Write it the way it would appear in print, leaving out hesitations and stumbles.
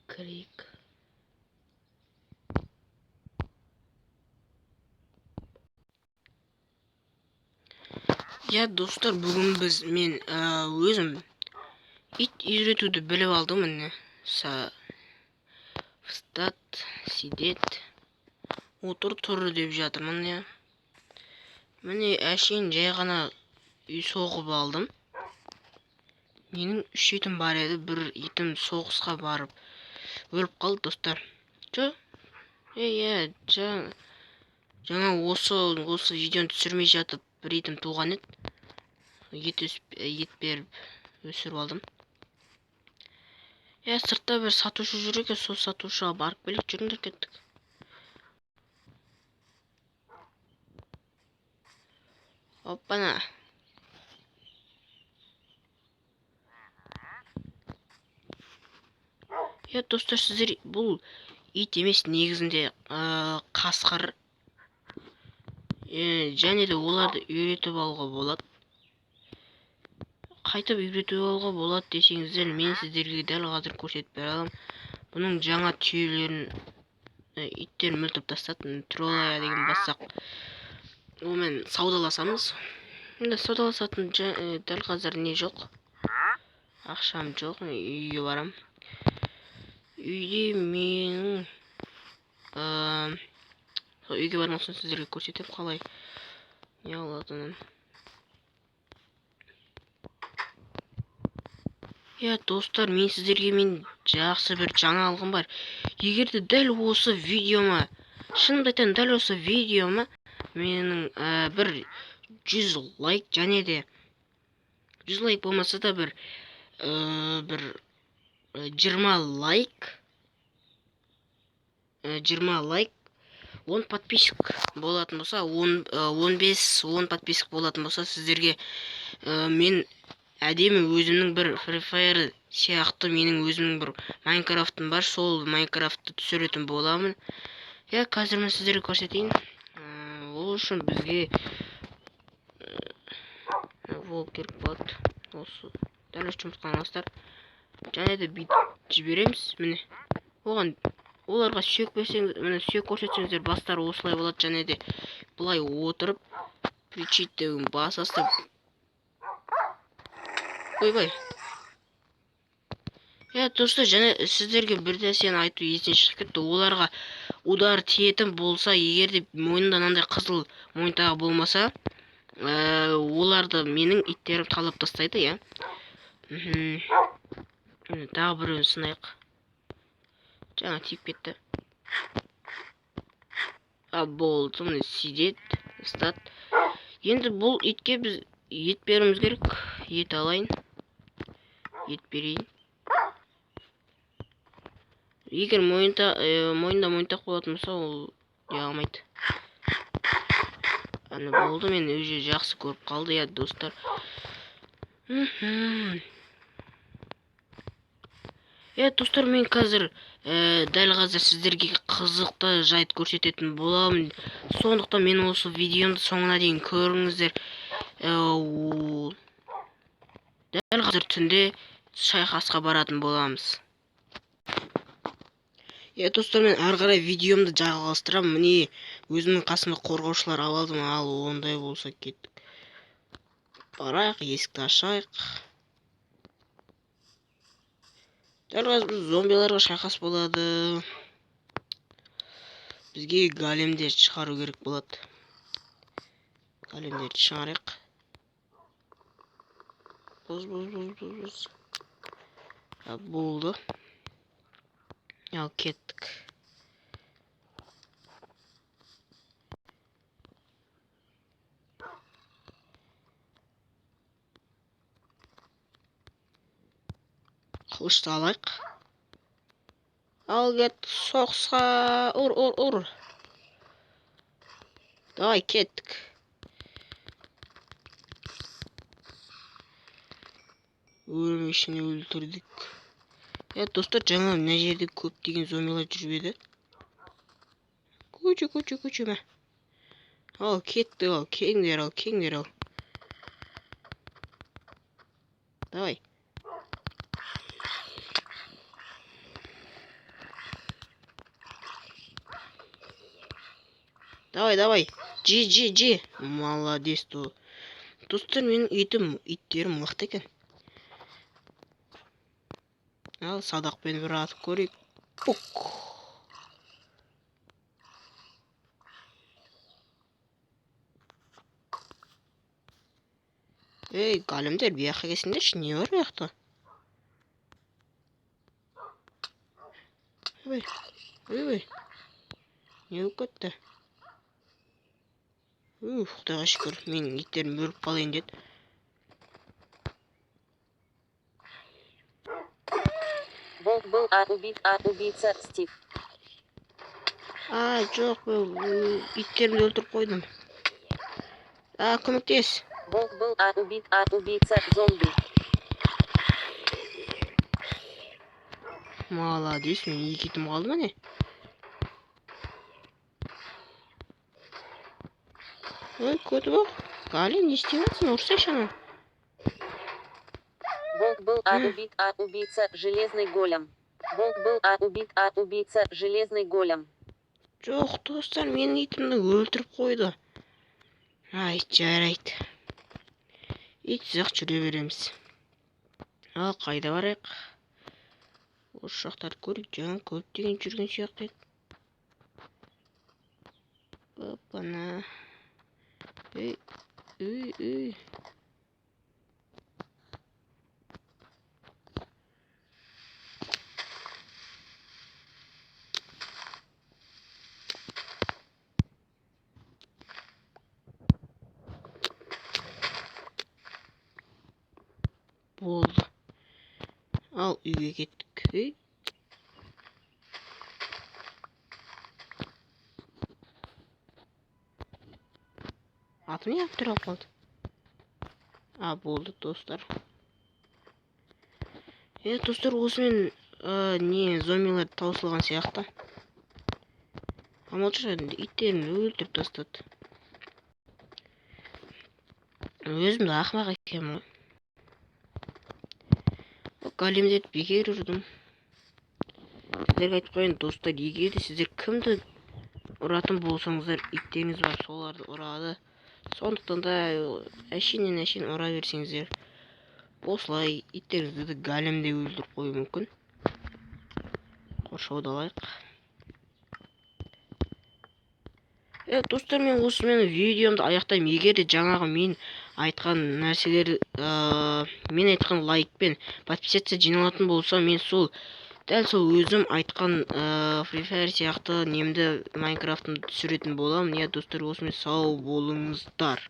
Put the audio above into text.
Кірейік. Иә, достар, бүгін біз мен өзім ит үйретуді біліп алдым, міне. Встать, сидеть, отыр, тұр деп жатырмын, иә. Міне, әшейін жай ғана үй соғып алдым. Менің 3 итім бар еді, бір итім соғысқа барып өліп қалды, достар. Жо, иә, жаңа осы видеоны түсірмей жатып бір итім туған еді. Ет беріп өсіріп алдым. Иә, сыртта бір сатушы жүр екен, сол сатушыға барып келейік, жүріңдер, кеттік. Оппана. Иә, достар, сіздер бұл ит емес, негізінде қасқыр. Және де оларды үйретіп алуға болады. Қайтып үйретіп алуға болады десеңіздер, мен сіздерге дәл қазір көрсетіп бере аламын. Бұның жаңа түйелерін иттер өлтіріп тастады. Троллая деген бассақ, онымен саудаласамыз. Енді саудаласатын дәл қазір не жоқ. Ақшам жоқ, мен үйге барам. Үйде менің, сол үйге барған соң сіздерге көрсетемін қалай не алатынын. Иә, достар, мен сіздерге жақсы бір жаңалығым бар. Егер де дәл осы видеома, шынымды айтайын, дәл осы видеома менің бір 100 лайк, және де 100 лайк болмаса да бір 20 лайк, 20 лайк, 10 подписчик болатын болса, 15, 10 подписчик болатын болса, сіздерге мен әдемі өзімнің бір Free Fire сияқты менің өзімнің бір Майнкрафтым бар, сол Майнкрафтты түсіретін боламын. Иә, қазір мен сіздерге көрсетейін. Ол үшін бізге волк керек болады. Осы дәл осы жұмысқа аласыздар. Және де бүйтіп жібереміз. Міне, оларға сүйек берсеңіз, міне сүйек көрсетсеңіздер, бастары осылай болады. Және де былай отырып включить деген басасыздар. Ойбай. Иә, достар, және сіздерге бір нәрсені айту есімнен шығып кетті. Оларға удар тиетін болса, егер де мойнында мынандай қызыл мойынтағы болмаса, оларды менің иттерім талап тастайды, иә. Міне, тағы біреуін сынайық. Жаңа тиіп кетті. А, болды, міне сидеть, встать. Енді бұл итке біз ет беруіміз керек. Ет алайын. Ет берейін. Егер мойнында мойынтақ болатын болса, ол не алмайды. Ана болды, мен уже жақсы көріп қалды, иә, достар. Иә, достар, мен дәл қазір сіздерге қызықты жайт көрсететін боламын. Сондықтан мен осы видеомды соңына дейін көріңіздер. Дәл қазір түнде шайқасқа баратын боламыз. Иә, достар, мен ары қарай видеомды жалғастырамын. Міне, өзімнің қасыма қорғаушылар алып алдым. Ал ондай болса кеттік. Барайық, есікті ашайық. Дәл қазір біз зомбиларға шайқас болады. Бізге големдерді шығару керек болады. Големдерді шығарайық. Боз, боз, боз, боз, боз. А, болды. Ал кеттік. Қылышты алайық. Ал кет, соғысқа, ұр, ұр, ұр. Давай, кеттік. Өлмешіні өлтірдік. Достар, жаңа мына жерде көптеген зомбилар жүріп еді. Куча, куча, куча, мә. Ал, кетті, ал, келіңдер, ал, келіңдер, ал. Давай. Давай, давай. Же, же, же. Молодец. Достар, менің итім, иттерім мықты екен. Ал, садақпен бір атып көрейік. Пук. Ей, големдер, бұяққа келсеңдерші, не бар бұяқта? Ой, ой, не болып кетті? Уф, құдайға шүкір, менің иттерім өліп қалайын деді. Волк был убит, убийца Стив. А, жоқ, бұл иттерімді өлтіріп қойдым. А, көмектес. Волк был убит, убийца зомби. Молодец, менің екі итім қалды міне. Ой, көті боқ. Галим, не істеп жатсың? Ұрсайшы ана. Волк был убит, убийца железный голем. Волк был убит, убийца железный голем. Жоқ, достар, менің итімді өлтіріп қойды. Ай, жарайды. Итсіз ақ жүре береміз. Ал, қайда барайық? Осы жақтарды көрейік. Жаңа көптеген жүрген сияқты еді. Опана. Ей, ей, ей. Болды. Ал, үйге кеттік. Ей. Атым не алып тұра қалды? А, болды, достар. Достар, осымен, не, зомбилар таусылған сияқты. Амал жоқ, енді иттерін өлтіріп тастады. Өзім де ақымақ екенмін ғой. Големдерді бекер ұрдым. Сіздерге айтып қояйын, достар, егер де сіздер кімді ұратын болсаңыздар, иттеріңіз бар, соларды ұрады. Сондықтан да әшейіннен әшейін ұра берсеңіздер, осылай иттеріңізді голем де өлтіріп қоюы мүмкін. Қоршауды алайық. Достар, мен осымен видеомды аяқтаймын. Егер де жаңағы мен айтқан нәрселер, мен айтқан лайкпен подписаться жиналатын болса, мен дәл сол өзім айтқан, Free Fire сияқты немді Майнкрафтымды түсіретін боламын. Достар, осымен сау болыңыздар.